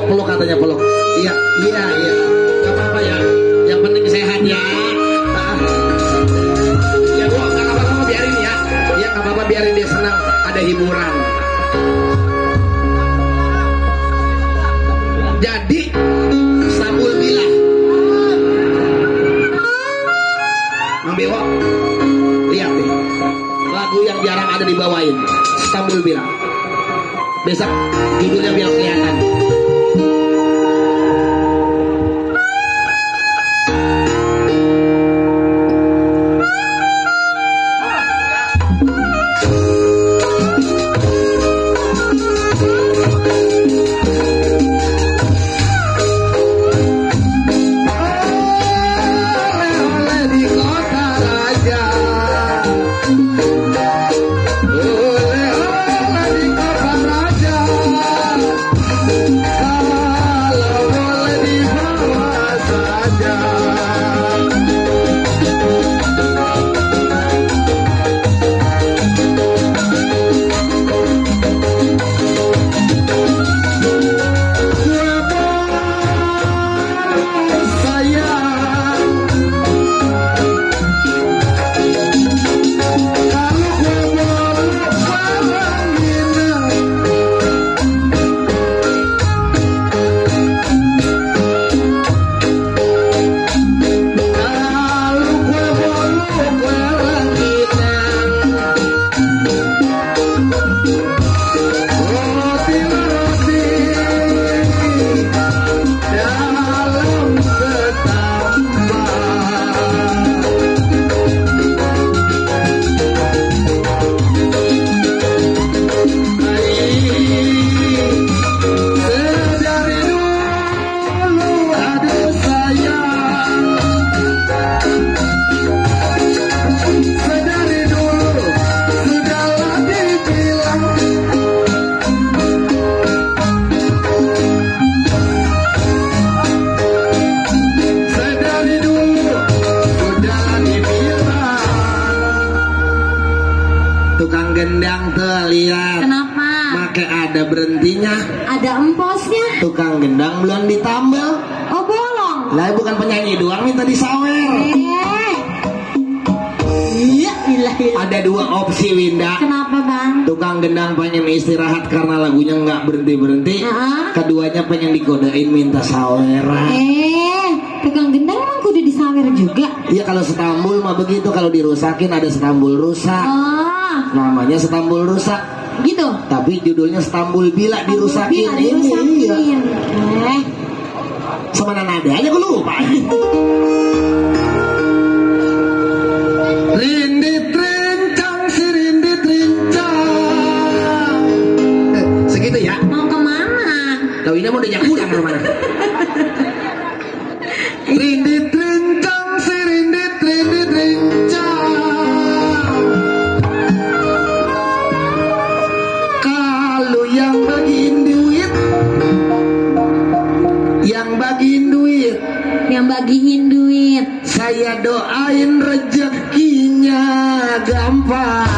peluk katanya peluk. Iya, iya, iya. Gak apa-apa ya. Yang penting sehat ya. Ya Bu, gak apa-apa biarin ya. Ya gak apa-apa biarin dia senang. Ada hiburan. Jadi Stambul Bila. Mang Bewo, lihat nih. Lagu yang jarang ada dibawain. Stambul Bila. Besok judulnya biar kelihatan. Tukang gendang terlihat. Kenapa? Make ada berhentinya. Ada emposnya. Tukang gendang belum ditambal. Oh bolong. Lah bukan penyanyi doang nih tadi sawer. Iya, ilah. Ada dua opsi Winda. Kenapa bang? Tukang gendang pengen istirahat karena lagunya nggak berhenti. Keduanya pengen dikodein minta saweran. Tukang gendang emang kudu disawer juga? Iya kalau Stambul mah begitu, kalau dirusakin ada Stambul rusak. Namanya Stambul rusak. Gitu. Tapi judulnya Stambul Bila dirusakin. Iya. Semana nadanya gue lupa. Rindit rincang si rindit rincang. Segitu ya. Mau kemana? Tahu ini mau diajak pulang kemana? Rindit rincang si rindit rincang. Kalau yang bagiin duit, Yang bagiin duit. saya doain rezekinya gampang.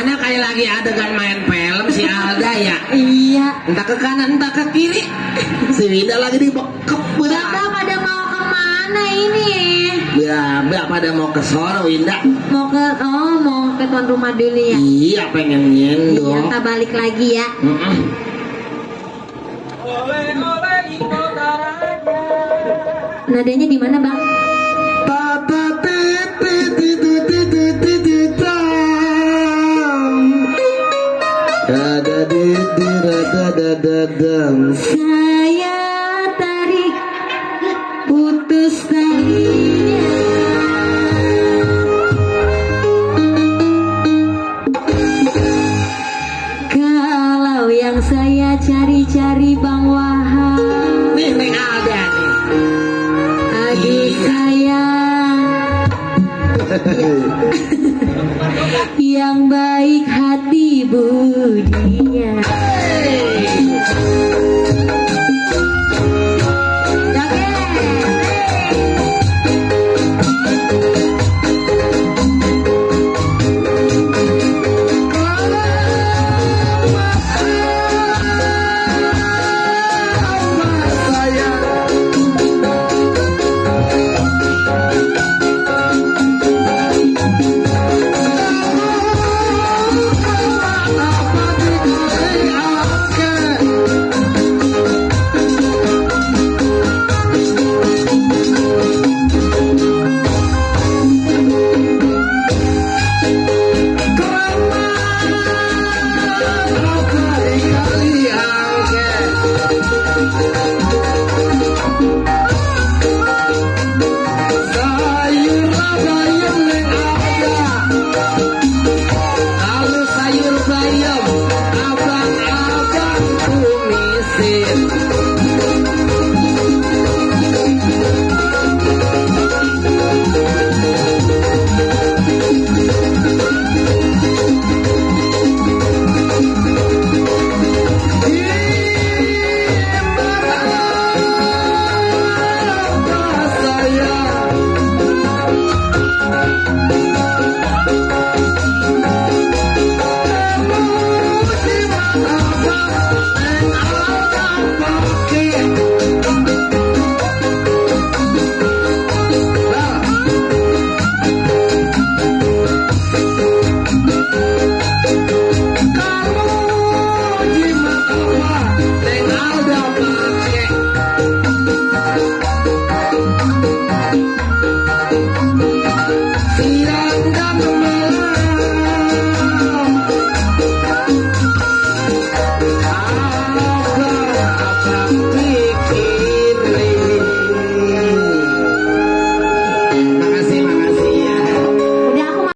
Kelihatannya kayak lagi adegan main film si Alda ya. Iya. Entah ke kanan entah ke kiri. Si Winda lagi dibekep. Bapak pada mau kemana ini? Ya, Mbak pada mau ke sono Winda. Mau ke tuan rumah dulu ya. Iya, pengen Iya, nyendok. kita balik lagi ya. Nadanya di mana, Bang? Saya tarik putus talinya. Kalau yang saya cari-cari Bang Wahab, Nih ada nih. aduh sayang, yang baik hati budinya.